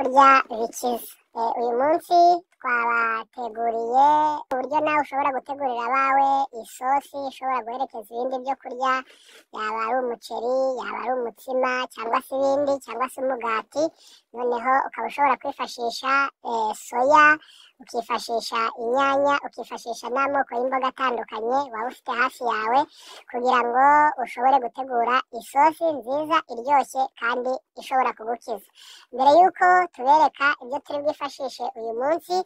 kurya bikiza. Uyu munsi twabateguriye uburyo nawe ushobora gutegurira abawe isosi ishobora guherekeza ibindi byo kurya, yaba ari umuceri, yaba ari umutsima cyangwa se ibindi, cyangwa se umugati. Noneho ukaba ushobora kwifashisha soya, ukifashisha inyanya, ukifashisha n'amoko y'imboga atandukanye waba ufite hafi yawe, kugira ngo ushobore gutegura isosi nziza iryoshye kandi ishobora kugukiza. Mbere y'uko tubereka ibyo turi bwifashishe uyu munsi,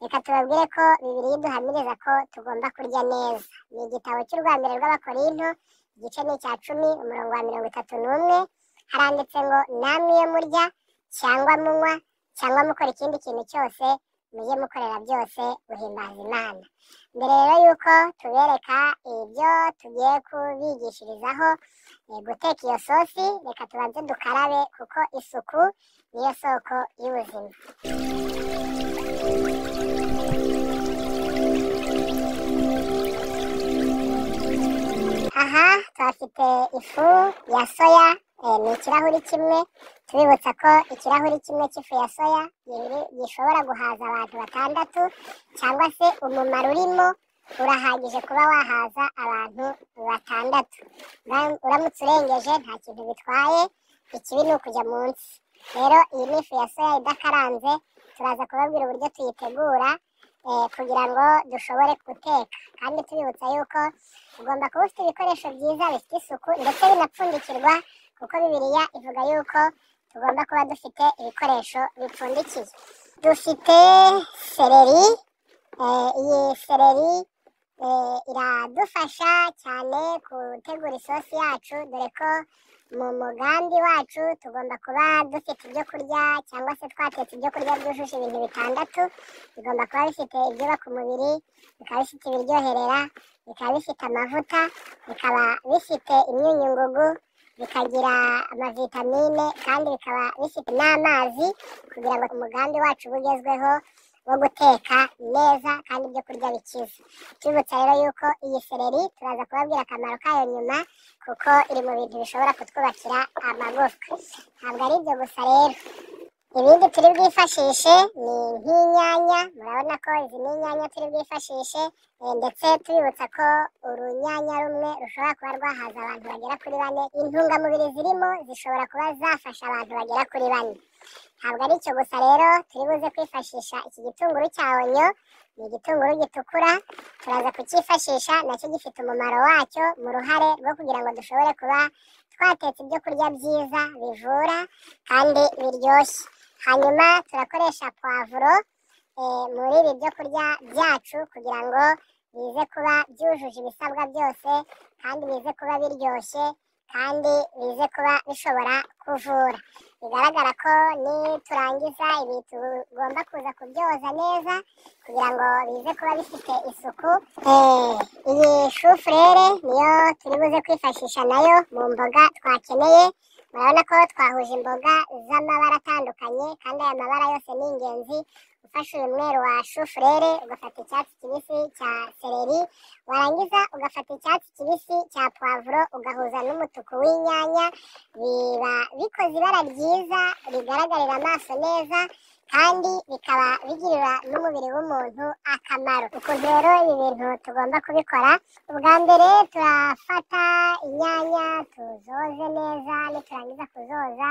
reka tubabwire ko Bibiliya iduhamiriza ko tugomba kurya neza. Ni igitabo cy'urwa mbere rw'Abakorinto, igice ni icya 10, umurongo wa 31, haranditse ngo: "Namwe iyo murya cyangwa munywa cyangwa mukora ikindi kintu cyose, mujye mukorera byose guhimbaza Imana." Mbere rero y'uko tubereka ibyo tugiye kubigishirizaho, guteka iyo sosi, reka tubanze dukarabe, kuko isuku niyo soko y'ubuzima. Aha tuhafite ifu ya soya, ni ikirahuri kimwe. Tubibutsa ko ikirahuri kimwe cy'ifu ya soya gishobora guhaza abantu batandatu, cyangwa se umumaro urimo urahagije kuba wahaza abantu batandatu. Uramutse urengeje nta kintu bitwaye, ikibi ni ukujya munsi. Rero iyi ni ifu ya soya idakaranze, turaza kubabwira uburyo tuyitegura, kugira ngo dushobore guteka. Kandi tubibutsa yuko ugomba kuba ufite ibikoresho byiza bifite isuku ndetse binapfundikirwa, kuko Bibiliya ivuga yuko tugomba kuba dufite ibikoresho bipfundikiye. Dufite seleri, iyi seleri iradufasha cyane gutegura isosi yacu, dore ko mu mugambi wacu tugomba kuba dufite ibyo kurya cyangwa se twatetse ibyo kurya byujuje ibintu bitandatu. Bigomba kuba bifite ibyubaka umubiri, bikaba bifite ibiryoherera, bikaba bifite amavuta, bikaba bifite imyunyungugu, bikagira amavitamine, kandi bikaba bifite n'amazi, kugira ngo umugambi wacu ube ugezweho wo guteka neza kandi ibyo kurya bikiza. Tubibutsa rero yuko iyi seleri turaza kubabwira akamaro kayo nyuma, kuko iri mu bintu bishobora kutwubakira amagufwa. Ntabwo ari ibyo gusa rero, ibindi turi bwifashishe ni nk'inyanya. Murabona ko izi ni inyanya turi bwifashishe, ndetse tubibutsa ko urunyanya rumwe rushobora kuba rwahaza abantu bagera kuri bane. Intungamubiri zirimo zishobora kuba zafasha abantu bagera kuri bane. Ntabwo ari icyo gusa rero, turi buze kwifashisha iki gitunguru cya onyo, ni igitunguru gitukura, turaza kucyifashisha, nacyo gifite umumaro wacyo mu ruhare rwo kugira ngo dushobore kuba twatetse ibyo kurya byiza bivura kandi biryoshye. Hanyuma turakoresha puwavuro, muri ibi byo kurya byacu kugira ngo bize kuba byujuje ibisabwa byose, kandi bize kuba biryoshye, kandi bize kuba bishobora kuvura. Bigaragara ko niturangiza ibi tugomba kuza kubyoza neza kugira ngo bize kuba bifite isuku. Iyi shufurere niyo turi buze kwifashisha nayo mu mboga twakeneye. Murabona ko twahuje imboga z'amabara atandukanye, kandi aya mabara yose ni ingenzi. Ufashe uyu mweru wa shufurere, ugafata icyatsi kibisi cya seleri, warangiza ugafata icyatsi kibisi cya puwavuro, ugahuza n'umutuku w'inyanya, biba bikoze ibara ryiza rigaragarira amaso neza, kandi bikaba bigirira n'umubiri w'umuntu akamaro. Ukuntu rero ibi bintu tugomba kubikora, ubwa mbere turafata inyanya tuzoze neza, niturangiza kuzoza,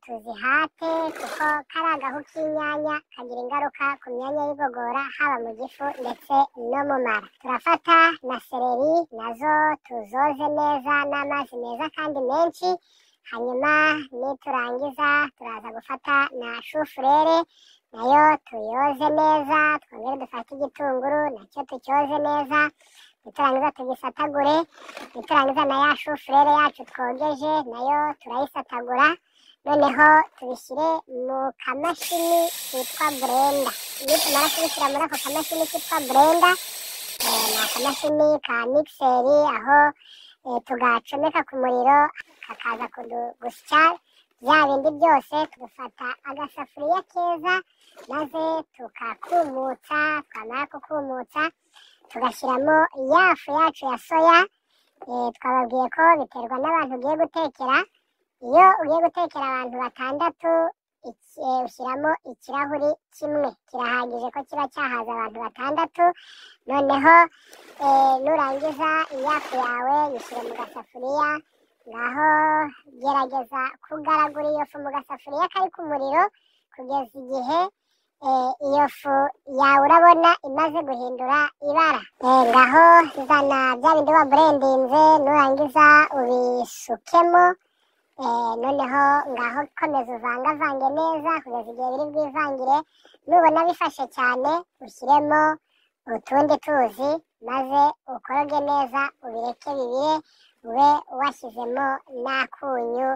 tuzihate, kuko kari agahu k'inyanya kagira ingaruka ku myanya y'igogora, haba mu gifu ndetse no mu mara. Turafata na seleri nazo tuzoze neza n'amazi meza kandi menshi. Hanyuma niturangiza turaza gufata na shufurere nayo tuyoze neza, twongere dufate igitunguru nacyo tucyoze neza, niturangiza tugisatagure. Niturangiza na ya shufurere yacu twogeje nayo turayisatagura, noneho tubishyire mu kamashini kitwa blender. Nitumara kubishyira muri ako kamashini kitwa blender, ni akamashini ka mixeri, aho tugacomeka ku muriro kakaza gusya bya bindi byose. Tugafata agasafuriya keza maze tukakumutsa, twamara kukumutsa tugashyiramo ya fu yacu ya soya. Twababwiye ko biterwa n'abantu ugiye gutekera. Iyo ugiye gutekera abantu batandatu, ushyiramo ikirahuri kimwe, kirahagije ko kiba cyahaza abantu 6. Noneho nurangiza iyafu yawe yishyire mu gasafuriya, ngaho gerageza kugaragura iyo fu mu gasafuriya kari ku muriro kugeza igihe iyo fu yawe urabona imaze guhindura ibara. Ngaho zana bya bindi wa burendinze, nurangiza ubisukemo. Noneho ngaho komeza uvangavange neza kugeza igihe biri bwivangire. Nubona bifashe cyane ushyiremo utundi tuzi, maze ukoroge neza ubireke bibire, ube washyizemo n'akunyu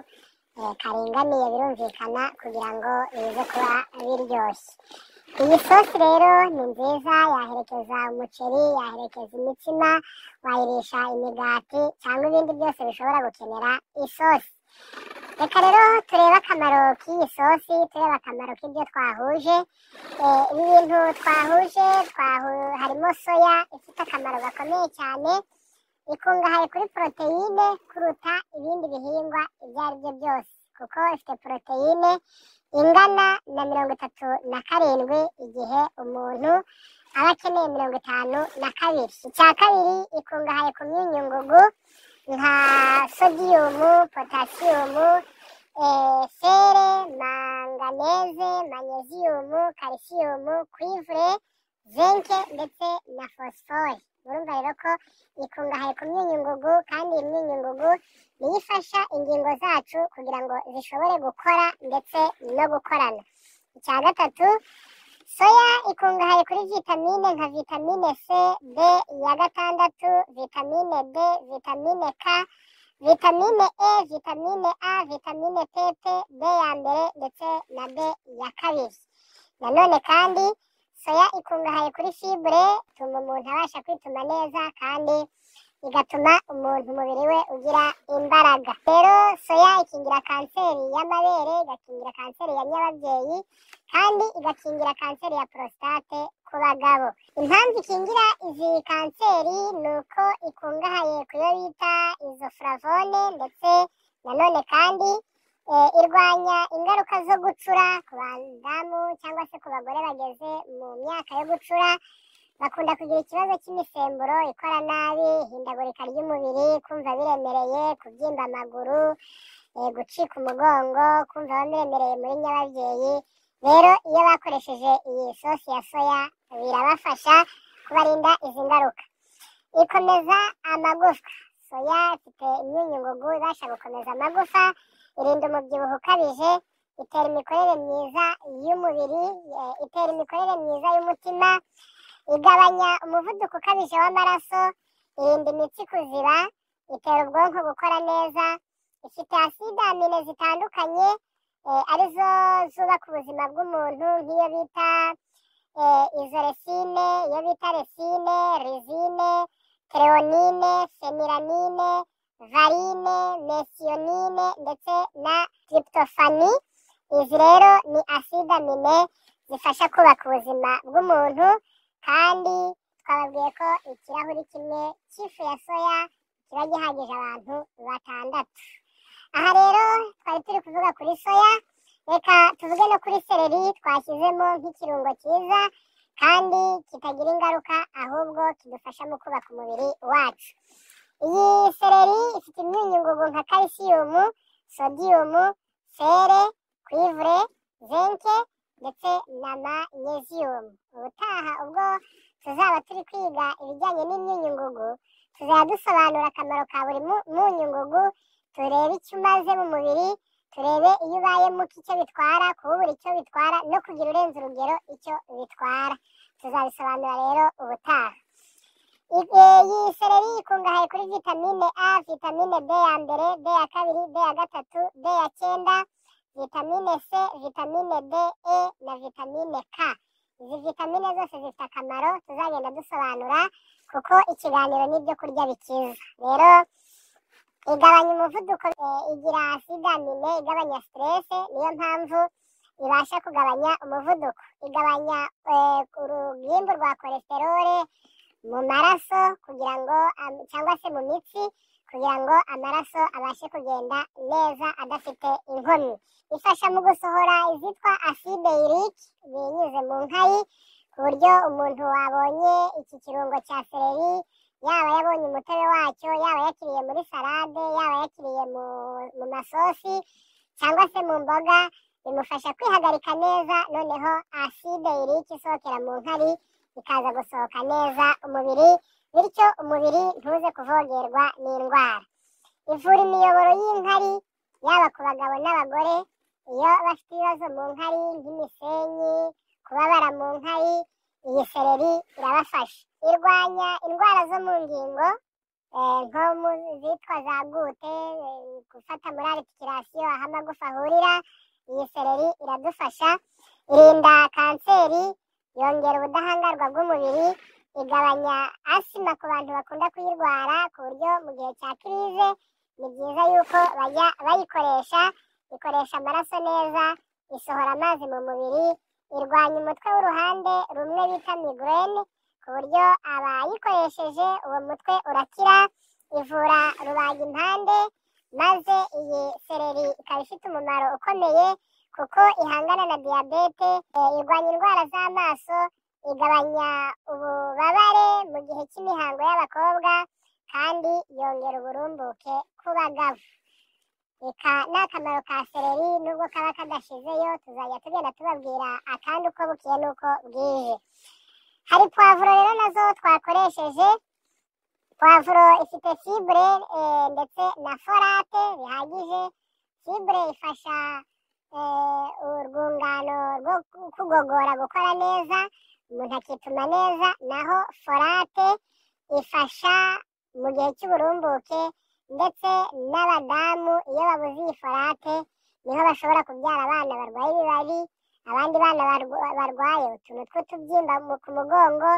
karinganiye birumvikana, kugira ngo bize kuba biryoshye. Iyi sosi rero ni nziza, yaherekeza umuceri, yaherekeza imitsima, wayirisha imigati cyangwa ibindi byose bishobora gukenera isosi. Reka rero turebe akamaro k'iyi sosi, turebe akamaro k'ibyo twahuje. Ibi bintu twahuje, harimo soya ifite akamaro gakomeye cyane, ikungahaye kuri poroteyine kuruta ibindi bihingwa ibyo ari byo byose, kuko ifite poroteyine ingana na 37 igihe umuntu aba akeneye 52. Icya kabiri, ikungahaye ku myunyungugu nka sodiyumu, potasiyumu, fere, manganeze, manyeziyumu, kalisiyumu, kwivure, zinke ndetse na fosifore. Murumva rero ko ikungahaye ku myunyungugu, kandi iyi myunyungugu niyo ifasha ingingo zacu kugira ngo zishobore gukora ndetse no gukorana. Icya gatatu, soya ikungahaye kuri vitamine nka vitamine C, B ya 6, vitamine D, vitamine K, vitamine E, vitamine A, vitamine PP, B ya mbere ndetse na B ya 2. Nanone kandi soya ikungahaye kuri fibre, ituma umuntu abasha kwituma neza kandi igatuma umuntu umubiri we ugira imbaraga. Rero soya ikingira kanseri y'amabere, igakingira kanseri ya nyababyeyi, kandi igakingira kanseri ya prostate ku bagabo. Impamvu ikingira izi kanseri ni uko ikungahaye ku yo bita isoflavone, ndetse nanone kandi irwanya ingaruka zo gucura ku badamu cyangwa se ku bagore bageze mu myaka yo gucura. Bakunda kugira ikibazo cy'imisemburo ikora nabi, ihindagurika ry'umubiri, kumva biremereye, kubyimba amaguru, gucika umugongo, kumva bameremereye muri nyababyeyi. Rero iyo bakoresheje iyi sosi ya soya birabafasha kubarinda izi ngaruka. Ikomeza amagufwa. Soya ifite imyunyungugu ibasha gukomeza amagufa, irinda umubyibuho ukabije, itera imikorere myiza y'umubiri, itera imikorere myiza y'umutima, igabanya umuvuduko ukabije w'amaraso, irinda imitsi kuziba, itera ubwonko gukora neza, ifite aside amine zitandukanye arizo zubaka ubuzima bw'umuntu, nk'iyo bita izoresine, iyo bita resine, rizine, treonine, fenilanine, valine, mesiyonine ndetse na tryptophane. Izi rero ni aside amine zifasha kubaka ubuzima bw'umuntu, kandi twababwiye ko ikirahuri kimwe cy'ifu ya soya kiba gihagije abantu 6. Aha rero twari turi kuvuga kuri soya, reka tuvuge no kuri seleri twashyizemo nk'ikirungo cyiza kandi kitagira ingaruka, ahubwo kidufasha mu kubaka umubiri wacu. Iyi seleri ifite imyunyungugu nka kalisiyumu, sodiyumu, fere, kwivure, zinke ndetse na manyeziyumu. Ubutaha ubwo tuzaba turi kwiga ibijyanye n'imyunyungugu, tuzajya dusobanura akamaro ka buri munyungugu, turebe icyo umaze mu mubiri, turebe iyo ubaye muke icyo bitwara, kuwubura icyo bitwara, no kugira urenze urugero icyo bitwara. Tuzabisobanura rero ubutaha. Iyi seleri ikungahaye kuri vitamine A, vitamine B ya mbere, B ya 2, B ya 3, B ya 9, vitamine C, vitamine D, E na vitamine K. Izi vitamine zose zifite akamaro tuzagenda dusobanura, kuko ikiganiro n'ibyo kurya bikiza. Rero igabanya umuvuduko, igira aside amine igabanya stress, niyo mpamvu ibasha kugabanya umuvuduko. Igabanya urugimbu rwa cholesterol mu maraso kugira ngo cyangwa se mu mitsi, kugira ngo amaraso abashe kugenda neza adafite inkomyi. Ifasha mu gusohora izitwa acide urique binyuze mu nkari, ku buryo umuntu wabonye iki kirungo cya seleri, yaba yabonye umutobe wacyo, yaba yakiriye muri salade, yaba yakiriye mu masosi cyangwa se mu mboga, bimufasha kwihagarika neza, noneho acide urique isohokera mu nkari ikaza gusohoka neza umubiri, bityo umubiri ntuze kuvogerwa n'indwara. Ivura imiyoboro y'inkari yaba ku bagabo n'abagore, iyo bafite ibibazo mu nkari nk'imisenyi, kubabara mu nkari, iyi seleri irabafasha. Irwanya indwara zo mu ngingo, nko mu zitwa za gute, gufata muri articulation aho amagufa ahurira, iyi seleri iradufasha. Irinda kanseri, yongera ubudahangarwa bw'umubiri, igabanya asima ku bantu bakunda kuyirwara, ku buryo mu gihe cya crise ni byiza yuko bajya bayikoresha. Ikoresha amaraso neza, isohora amazi mu mubiri, irwanya umutwe w'uruhande rumwe bita migraine, ku buryo abayikoresheje uwo mutwe urakira. Ivura rubagimpande, maze iyi seleri ikaba ifite umumaro ukomeye kuko ihangana na diyabete, irwanya indwara z'amaso, igabanya ububabare mu gihe cy'imihango y'abakobwa, kandi yongera uburumbuke ku bagabo. Reka ni akamaro ka seleri, nubwo kaba kadashizeyo tuzajya tugenda tubabwira akandi uko bukeye n'uko bwije. Hari puwavuro rero nazo twakoresheje. Puwavuro ifite fibre ndetse na folate bihagije. Fibre ifasha urwungano rwo kugogora gukora neza, umuntu akituma neza, naho folate ifasha mu gihe cy'uburumbuke, ndetse n'abadamu iyo babuze iyi folate niho bashobora kubyara abana barwaye ibibari, abandi bana barwaye utuntu tw'utubyimba ku mugongo,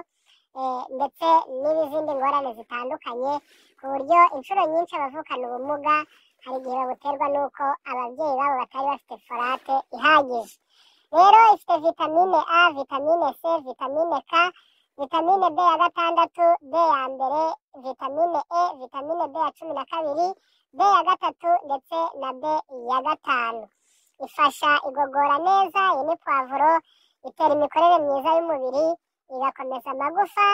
ndetse n'izindi ngorane zitandukanye, ku buryo inshuro nyinshi abavukana ubumuga hari igihe babuterwa n'uko ababyeyi babo batari bafite folate ihagije. Rero ifite vitamine A, vitamine C, vitamine K, vitamine B ya 6, B ya 1, vitamine E, vitamine B ya 12, B ya 3 ndetse na B ya 5. Ifasha igogora neza, iyi ni puwavuro, itera imikorere myiza y'umubiri, igakomeza amagufa,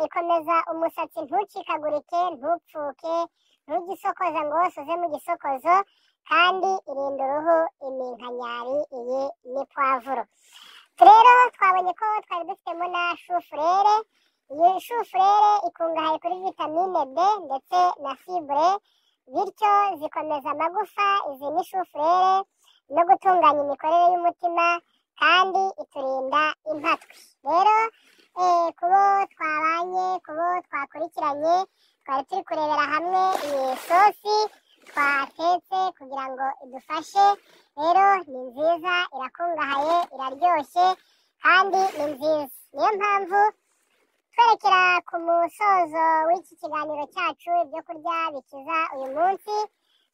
ikomeza umusatsi ntucikagurike, ntupfuke, ntugisokoza ngo wose uze mu gisokozo, kandi irinda uruhu iminkanyari. Iyi ni puwavuro. Rero twabonye ko twari dufitemo na shufurere. Iyi shufurere ikungahaye kuri vitamine B ndetse na fibre, bityo zikomeza amagufa. Izi ni shufurere no gutunganya imikorere y'umutima, kandi iturinda impatwi. Rero kubo twabanye, kubo twakurikiranye, twari turi kurebera hamwe iyi sosi twatetse kugira ngo idufashe. Rero ni nziza, irakungahaye, iraryoshye kandi ni nziza. Niyo mpamvu twerekera ku musozo w'iki kiganiro cyacu ibyo kurya bikiza uyu munsi,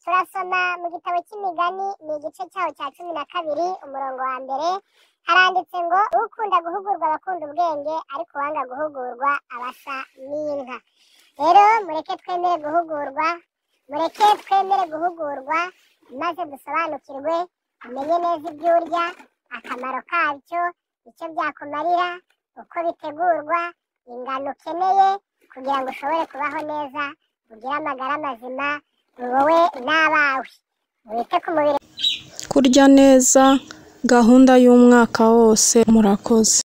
turasoma mu gitabo cy'imigani, ni igice cyaho cya 12 umurongo wa 1, haranditse ngo ukunda guhugurwa abakunda ubwenge, ariko uwanga guhugurwa abasa n'inka. Rero mureke twemere guhugurwa, mureke twemere guhugurwa, maze dusobanukirwe, umenye neza ibyo urya, akamaro kabyo, icyo byakumarira, uko bitegurwa, ingano ukeneye kugira ngo ushobore kubaho neza, ugire amagara mazima, wowe n'abawe. Wite ku mubiri. Kurya neza, gahunda y'umwaka wose. Murakoze.